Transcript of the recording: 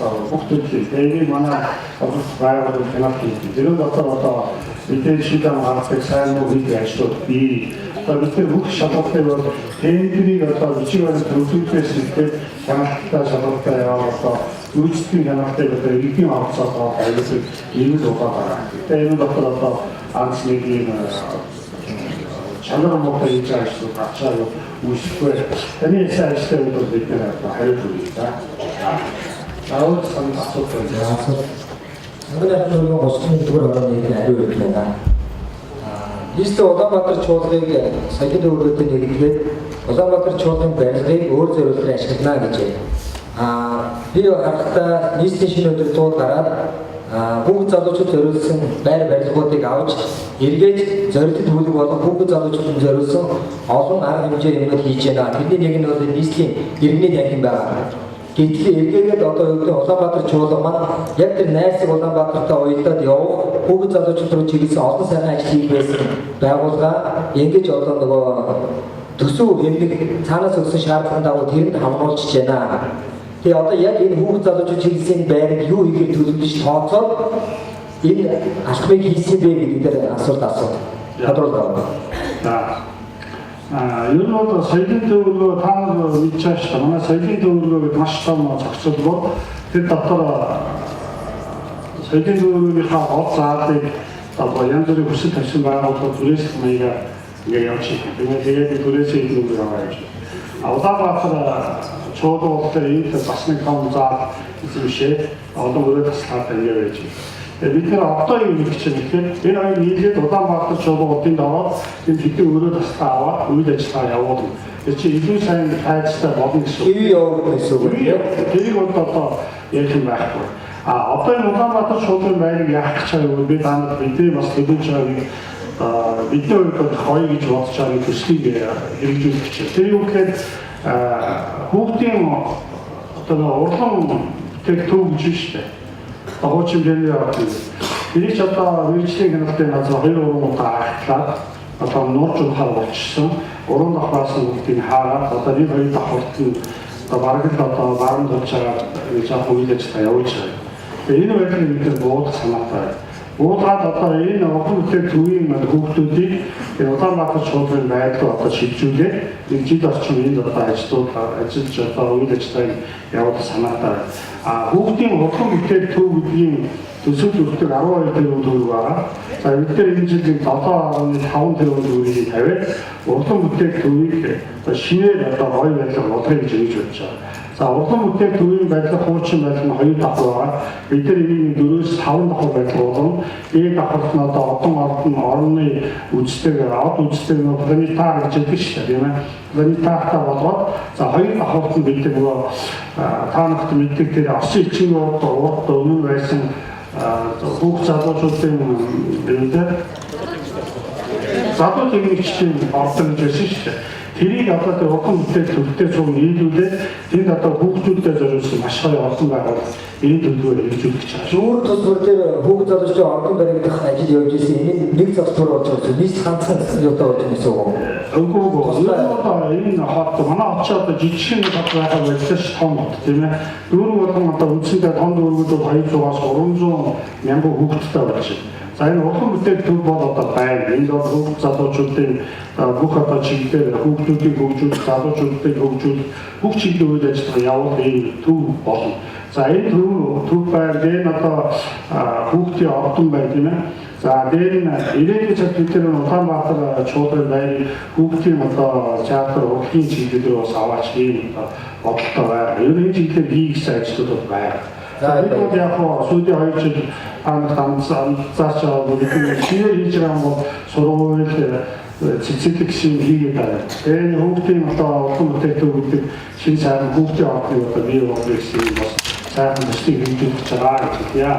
Бүх төрлийн тэрийг манай улс байгууллага хяналт хийдэг. Тэр дотор одоо мэдээж шийдэл гаргадаг, сайн муу хийдэг ажлууд бий. Одоо бид нар бүх шалгалтыг бол тендерийг одоо бичиг баримт үзүүлбэрээс эхлээд хяналттай шалгалтаа яваа, одоо үйлчлэлийн хяналтыг одоо иргэдийн оролцоогоор аюулгүй нэмэлт удаад байгаа. Тэгээ энэ дотор одоо анц нэг юм чанар муутай хийж байгаа ажлууд гарч байгаа үүсэхгүй. Таны сайн ажлын үед бол бид нэр одоо хариуд өгье да. За, өөр санал асуулт байна. Ангид хатны 31-р хорооны хариу өгөх байна. Нийслэл Улаанбаатар чуулгыг соёлын төвлөрөд нэгдгээд Улаанбаатар чуулгын барилгыг өөр зориулалтаар ашиглана гэжээ. Би харахтаа нийслэлийн шинэ удирдлагууд гараад хүүхэд залуучууд зориулсан байр барилгуудыг авч эргээж зорилтод бүлэг болон хүүхэд залуучуудад зориулсан олон арга хэмжээ юмнууд хийж байна. Тэрний нэг нь бол нийслэлийн иргэний танхим байгаа. Гэтэл эргээгээд одоо юу гэдэг Улаанбаатар чуулга маань яг тэр найрсаг Улаанбаатартай уялдаад явах, хүүхэд залуучууд руу чиглэсэн олон сайхан ажил хийх байсан байгууллага ингэж одоо нөгөө төсөв хэмнэх цаанаас өгсөн шаардлагын дагуу тэрэнд хамруулж байна. Тэгээ одоо яг энэ хүүхэд залуучууд чиглэсэн байрыг юу хийхээр төлөвлөж тооцоод энэ алхмыг хийсэн бэ гэдэг дээр асуулт асуу. Тодруулгаа. За. Ер нь бол соёлын төвлөрөө та нар мэдж байгаа шүү дээ. Манай соёлын төвлөрөө гэдэг маш том зохицол бол тэр дотор соёлын төвлөрөөнийхөө гол заалыг одоо янз бүрийн хүсэл тавьсан байгууллагууд түрээслэх маягаар ингээ явж байна. Тэгээд түрээсээ илүү аваа явж байна. Улаанбаатар чуулга дээр энд бас нэг том заал эзэмшээд олон өрөө таслаад ингээ байж байна. Тэгээд бид нэр одоо юу гэж чинь гэхээр энэ хоёр нийлээд Улаанбаатар чуулга одын ороод энэ хэдэн өрөө таслаа аваад үйл ажиллагаа явуулна. Тэр чинь илүү сайн тайзтай болно гэсэн үг. Ивэ явагдана гэсэн үг. Тэрийг бол одоо ярих юм байхгүй. Одоо энэ Улаанбаатар чуулганы байрыг яах гэж байгаа вэ? Би та нарт бидний бас төлөвлөж байгаа нэг бидний хувьд бол гоё гэж бодож байгаа нэг төслийг хэрэгжүүлэх гэж байна. Тэр юу гэхээр хүүхдийн одоо нэг урлан тэр төв гэж байна шүү дээ. Одоо хуучин бэлэн яваад байна. Тэрийг ч одоо мэргэжлийн хяналтын газар 2 3 удаа ахлаад одоо нуурж унахаар болчихсон. Гурван давхраас нь бүгдийг хаагаад одоо нэг хоёр давхарт нь одоо бараг л одоо баруун тулж байгаа гэж яг үйл ажиллагаа явуулж байгаа. Тэгээ энэ байдлыг бид нар буудах санаатай байна. Буулгаад одоо энэ уран бүтээл төвийн хүүхдүүдийг энэ Улаанбаатар чуулганы байдал руу одоо шилжүүлээд нэг жил орчим энд одоо ажлууд ажиллаж одоо үйл ажиллагааг явуулах санаатай байна. Хүүхдийн уран бүтээл төв гэдгийн төсөв төрөлтөг 12 тэрбум төгрөг байгаа. За, бид нар энэ жил 7.5 тэрбум төгрөгийг тавиад уран бүтээл төвийг одоо шинээр одоо гоё байдлаар болгоё гэж ингэж бодож байгаа. За, уран бүтээл төвийн байдлаа хуучин байдал нь хоёр давхар байгаа. Бид нар энийг 4-5 давхар байдал болгоно. Дээд давхарт нь одоо одон ордон орны үздэг, од үздэг нөгөө планетар гэж хэлдэг шүү дээ, тийм ээ. Планетартай болгоод, за, хоёр давхарт нь бид нар нөгөө та нарт мэддэг тэр Оросын элчин урд урд өмнө байсан хүүхд залуучуудын юм дээр залуу техникчдийн ордон гэж байсан шүү дээ. Тэрийг одоо тэр уран бүтээл төвтэй цуг нийлүүлээд тэнд одоо хүүхдүүдэд зориулсан маш гоё ордон байгуулалт энэ төлөвөөр хэрэгжүүлэх гэж байгаа шүү. Дүүр тус бүр дээр хүүхэд залуучдын ордон баригдах ажил явж ирсэн. Энэ нэг засвар болж байгаа юм. Нийслэл ганцхан юутай болж байгаа гэсэн үг үү? Үгүй үгүй. Энэ бол энэ хот, манай хот ч одоо жижигхэн хот байгаа боллоо ш, том хот, тийм ээ. Дүүрэн болгон одоо үндсэндээ том дүүргүүд бол 200-аас 300 мянган хүүхэдтэй болж байна. За, энэ уран бүтээл төв бол одоо байна. Энд бол хүүхд залуучуудын бүх одоо чиглэлээр хүүхдүүдийг хөгжүүлэх, залуучуудыг хөгжүүлэх бүх чиглэлийн үйл ажиллагаа явуулах ийм төв болно. За, энэ төв байна. Энэ одоо хүүхдийн ордон байна, тийм ээ. За, дээр нь ирээдүйн цаг бид нар Улаанбаатар чуулганы байрыг хүүхдийн одоо театр урлагийн чиглэл рүү бас аваач ийм одоо бодолтой байна. Ер нь энэ чиглэлээр хийх гэсэн ажлууд бол байна. За, бид бол яг хоо сүүлийн 2 жил та нарт анзаарч байгаа бол бид шинээр хийж байгаа юм бол сургууль цэцэрлэг гэсэн юм хийгээд байгаа. Тэгээ хүүхдийн одоо олон бүтээл төв гэдэг шинэ сайхан хүүхдийн ордныг одоо бий болгоё гэсэн юм бас сайхан төслийг хэрэгжүүлж байгаа гэж хэлье.